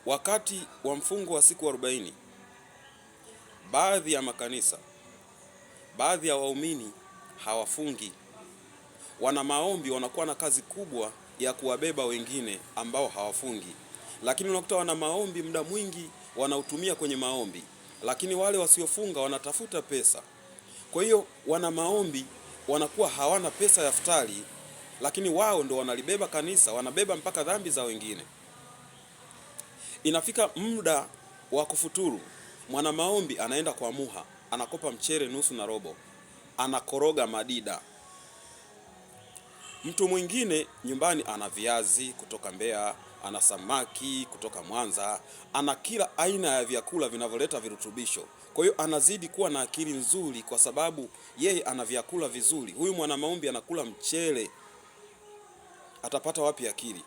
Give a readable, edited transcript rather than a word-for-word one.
Wakati wa mfungo wa siku 40, baadhi ya makanisa, baadhi ya waumini hawafungi, wana maombi, wanakuwa na kazi kubwa ya kuwabeba wengine ambao hawafungi, lakini unakuta wana maombi, muda mwingi wanautumia kwenye maombi, lakini wale wasiofunga wanatafuta pesa. Kwa hiyo wana maombi wanakuwa hawana pesa ya futari, lakini wao ndo wanalibeba kanisa, wanabeba mpaka dhambi za wengine. Inafika muda wa kufuturu, mwana maombi anaenda kwa muha, anakopa mchere nusu na robo, anakoroga madida. Mtu mwingine nyumbani ana viazi kutoka Mbeya, ana samaki kutoka Mwanza, ana kila aina ya vyakula vinavyoleta virutubisho. Kwa hiyo anazidi kuwa na akili nzuri, kwa sababu yeye ana vyakula vizuri. Huyu mwana maombi anakula mchele, atapata wapi akili?